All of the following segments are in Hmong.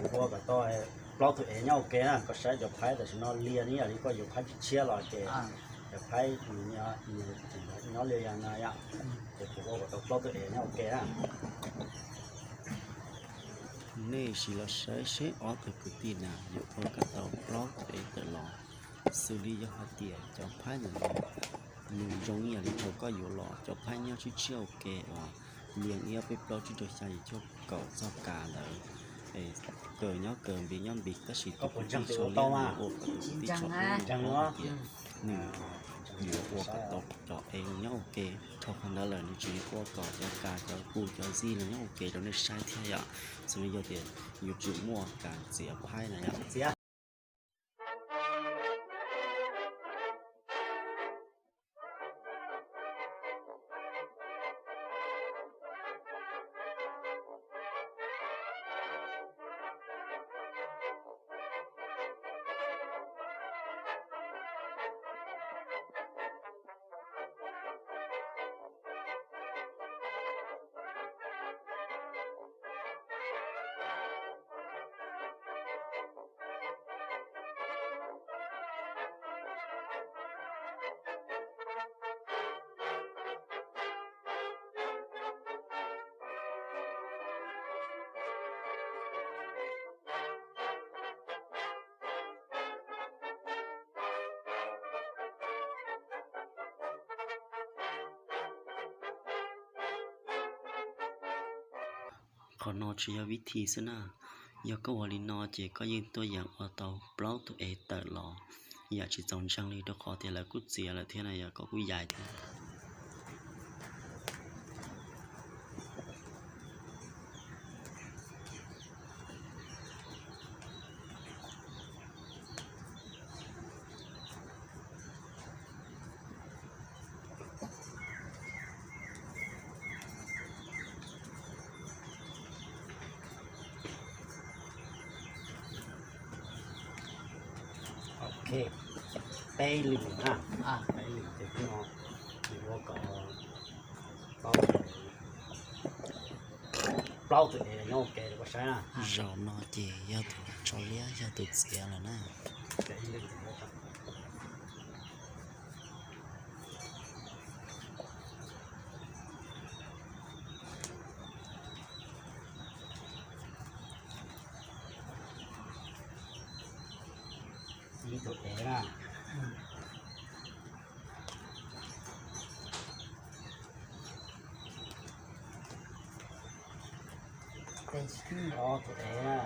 Kuv ua kom tau plaub tug ev nyob ua ke na, koj saib cov phaib tam sim no lias ib yam li koj yuav phaib tshiab tshiab los ces cov phaib nws nyob lias yam no yom, ces kuv ua kom tau plaub tug ev nyob ua ke na. Nej sim los saib seb ob tug kwv tij na yuav ua kom tau plaub tug ev tawm los, xws li yog hais tias cov phaib ntawm no nws zoo ib yam li thaum koj yuav los cov phaib nyob tshiab tshiab ua ke uas lias ib ob peb plaub tsib rau xya yim cuaj kaum txog kav ntawd, kaw nyob kaw npis nyob npis tab sis tus kwv tij sau liab nws ua kom tus kwv tij sau liab hais tias nws yuav ua kom tau cov ev nyob ua ke. Dhau qhov ntawd lawm nws tseem yuav ua kom cov kav cov ku cov zig los nyob ua ke rau nej saib thiab yom. Xws li yog tias yuav tsum muaj kav txiav phaib na yom. Qhov no tsis yog vib thi xwb na, yog koj ua li no ces koj yeej tuaj yeem ua tau plaub tug ev tawm los yam tsis txaus ntseeg li rau qhov tias lawv kuj txiav lawm thiab na yom, koj kuj yais thiab. Ok, peb lwm na, peb lwm ces hnub no nws ua kom plaub tug ev nyob ua ke rau koj saib na. Zaum no ces yog tus sau liab yog tus txiav lawm na. Ib tug ev na. Ob tug ev na.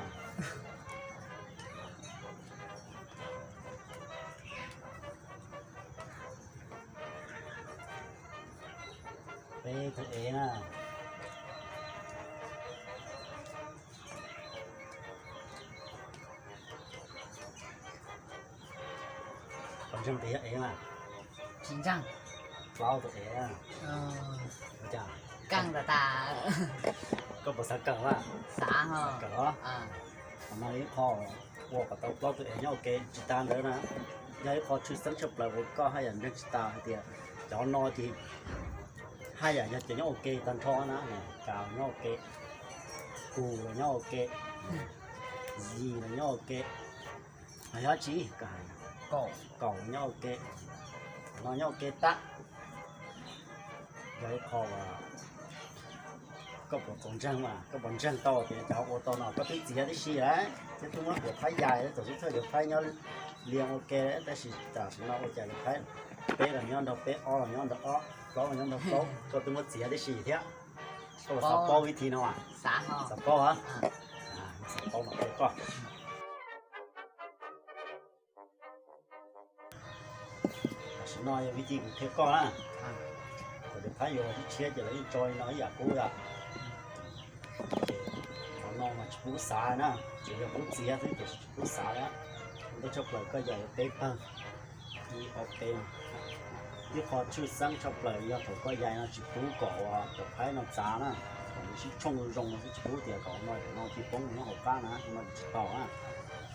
Peb tug ev na. Qhov ntseeg tias yog ev mas. Tsis ntseeg. Plaub tug ev. Koj puas xav kawm a? Xav kawm os. Qhov no ib qho ua kom tau plaub tug ev nyob ua ke tsis tas ntawd na, yog ib qho tshwj xeeb tshaj plaws uas koj haj yam ntseeg tsis tas hais tias cov no ces haj yam yog cov nyob ua ke tag nrho na, kav los nyob ua ke, kus los nyob ua ke, zis los nyob ua ke, yog tsis kaum los nyob ua ke, no nyob ua ke tag. Yog ib qho uas koj puas txaus ntseeg mas koj puas ntseeg tau tias cov ua tau no koj twb txiav tib si lawm thiab twb muab cov phaib yais txog xub thawj cov phaib nyob lias ua ke, tab sis tam sim no ua cas cov phaib peb los nyob nrog peb, ob los nyob nrog ob, plaub los nyob nrog plaub, koj twb muab txiav tib si thiab. Koj puas xav paub vib thi no mas? Xav paub a? Xav paub mas qhia koj. Tam sim no yog vib thi kuv qhia koj na. Thaum cov phaib yuav los tshiab ces lawv yeej tso li no ib yam qub yom. Ces qhov no mas tsis pub xav na, tsuas yog pub txiav xwb ces tsis pub xav lawm. Ntau tshaj plaws koj yais peb pawg, ib ob peb. Ib qho tshwj xeeb tshaj plaws yog thaum koj yais no tsis pub kom cov phaib no txav na, kom nws sib tshooj zoo no xwb, tsis pub tias kom no no tig poob nyob hauv qab na, no tsis tau na.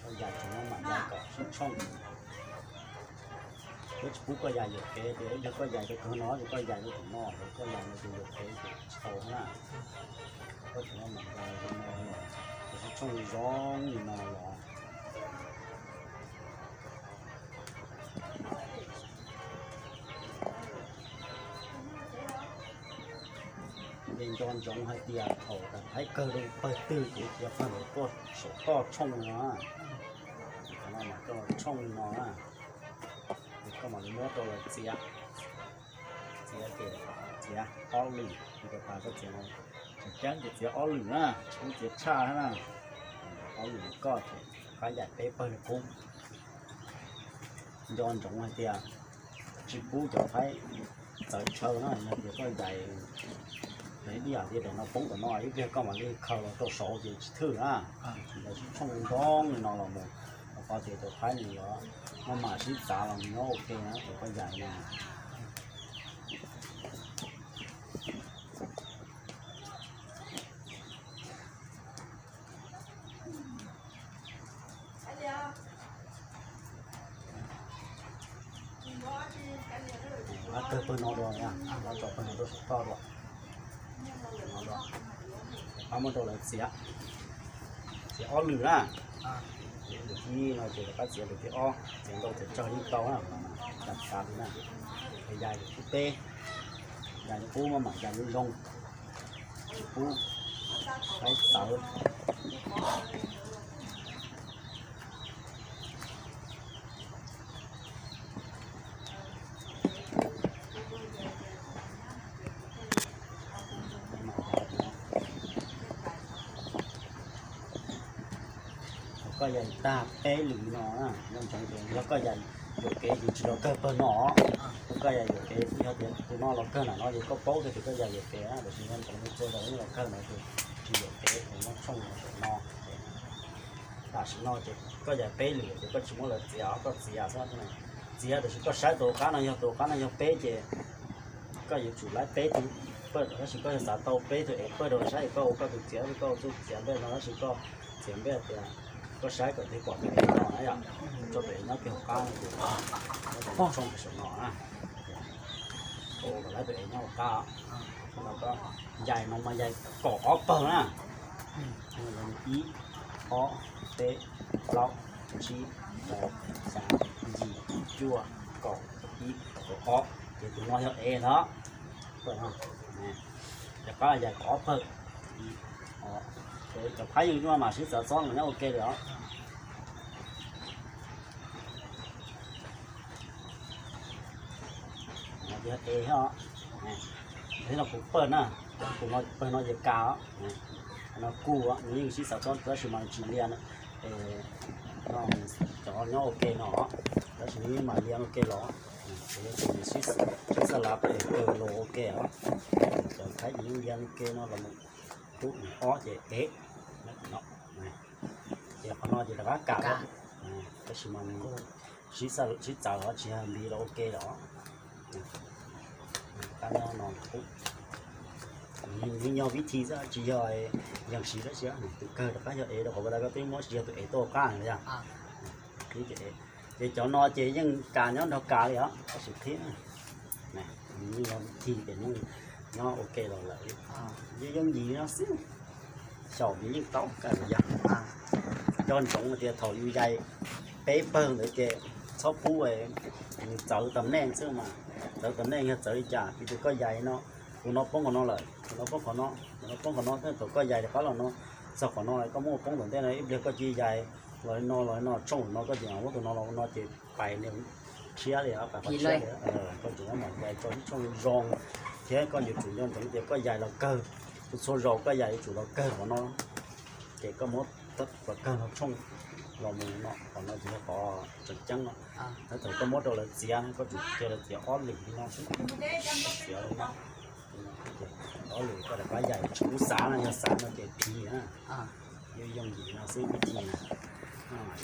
Koj yais tsuas muab mam yais kom sib tshooj. Koj tsis pub koj yais yuam kev tias yog koj yais rau kawg no ces koj yais rau tus no, koj yais no tus yuam kev ces tsis tau na. Koj tsuas muab mam yais no, Tshooj zoo li no los. Ces nco ntsoov hais tias thaum Thaib kawg rau pawg twg kuv txiav qhov ntawd tuaj saum toj tshooj no. Qhov no mas koj tshooj li no na, ces koj mam li muab rau lawv txiav. Txiav ces txiav ob lwm, kuv cov pas koj txiav no, tseem ceeb ces txiav ob lwm na, tsis txiav tshaj na. Ob lwm koj ces qab yaim peb pawg li qub. Nco ntsoov hais tias tsis pub cov Thaib txawv tshaw na, yog tias koj yaim, yog ib yam li daim no poob tom no ib pliag koj mam li khaws los rau saud ces tsis thwj na. Yog tshooj zoo li no los mus, rau qhov tias cov Thaib nws yuav maj mam sib txav los mus nyob ua ke na, thaum koj yaim no. Ab, kawg pawg no dua, ab, tso pawg no rau saum toj dua. Ab, muab rau lawv txiav, txiav ob lwm na. Lwm thib ib no ces lawv qab txiav, lwm thib ob txiav ntau txiav tsawg yeej tau na, tag xav li na. Yog yais lwm thib peb, yais li qub maj mam yais zoo zoo, tsis pub Thaib txawv. Thaum koj yais tag peb lwm no, yog koj yais yuam kev ces tsis los kawg pawg no. Thaum koj yais yuam kev yog tias tus no los kawg nram no ces koj paub tias koj yais yuam kev, tab sis yog ntawd txhua zaus los kawg no ces tsis yuam kev, ces muab tshooj saum no. Tam sim no ces koj yais peb lwm ces koj tsis muab lawv txiav, koj txiav xwb. Txiav tab sis koj saib tus qab no yog, tus qab no yog peb ces koj yuav tsum laib peb tus pawg, tab sis koj yog xav tau peb tus ev pawg rau saib es koj ua koj tus txiav, koj ua tus txiav npej no, tab sis koj txiav npej tias koj saib kom twg pom tus ev no na yom, tso tus ev nyob kiag hauv qab no ces muab tshooj saum no na, kom laib tus ev nyob hauv qab. Yais no mas yais kaum ob pawg na. Ib, ob, peb, plaub, tsib, rau, xya, yim, cuaj, kaum, ib, kaum ob, ces tus no yog ev ntag. Rov qab yais kaum ob pawg. Cov phab yeej nyuaj mas sib txawv txob los nyob ua ke li os. Yog ev thiab os. Thiab no kuv pawg na, kuv no pawg no ces ka os. No kuj nws yeej sib txawv txob tab sis mas tsis liam no, cov nyob ua ke no, tab sis nws yeej mam liam ua ke los. Ces yog tias nws sib xav lav pawg los ua ke os, cov Thaib ces yeej liam ua ke no los mus tub ob ces ev. Ces qhov no ces rov qab kam, tab sis mas nws sib txawv os, tsis yog npiv los ua ke los. Qab no no, nws yog vib thi xwb tsis yog yees siv dab tsi, tus kawg rov qab yog ev rau qhov ua tas koj twb muab tsis yog tus ev tuaj qab yog. Ces cov no ces yeej kas nyob nrog kas li os, tab sis qhib, nws yeej yog vib thi ces yeej nyob ua ke los lawm li. Yeej yooj yim no xwb, xyaum ces yeej tau kaj yog. Nco ntsoov tias thaum yus yais peb pawg ntawd ces txhob pub nws txawv tam neej xwb mas. Txawv tam neej yog txawv li cas? Piv txwv koj yais no, tus no poob qhov no lawm, tus no poob qhov no, tus no poob qhov no, thaum koj yais rov qab los no, txog qhov no lawm koj muab poob tom ntej no ib pliag koj cia li yais los li no los li no tshooj no koj tseem muab tus no los no ces pais niag tshiab li, pais qhov tshiab li. Koj tseem muab mam yais tso ib tshooj zoo, thiab koj yuav tsum nco ntsoov tias koj yais los kawg, txhua zaus koj yais yuav tsum los kawg qhov no, ces koj muab los kawg no tshooj los mus no, qhov no ces yog qhov tseem ceeb no. Thaum koj muab rau lawv txiav, koj tsum cia lawv txiav ob lwm li no xwb, txiav li no. Ob lwm koj rov qab yais, tsis pub xav no, yog xav no ces phiv na. Yeej yooj yim no xwb vib thi na.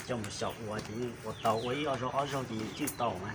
Coj mus xyaum ua ces yeej ua tau, ua ib ob zaug ob zaug ces yeej cwj tau na.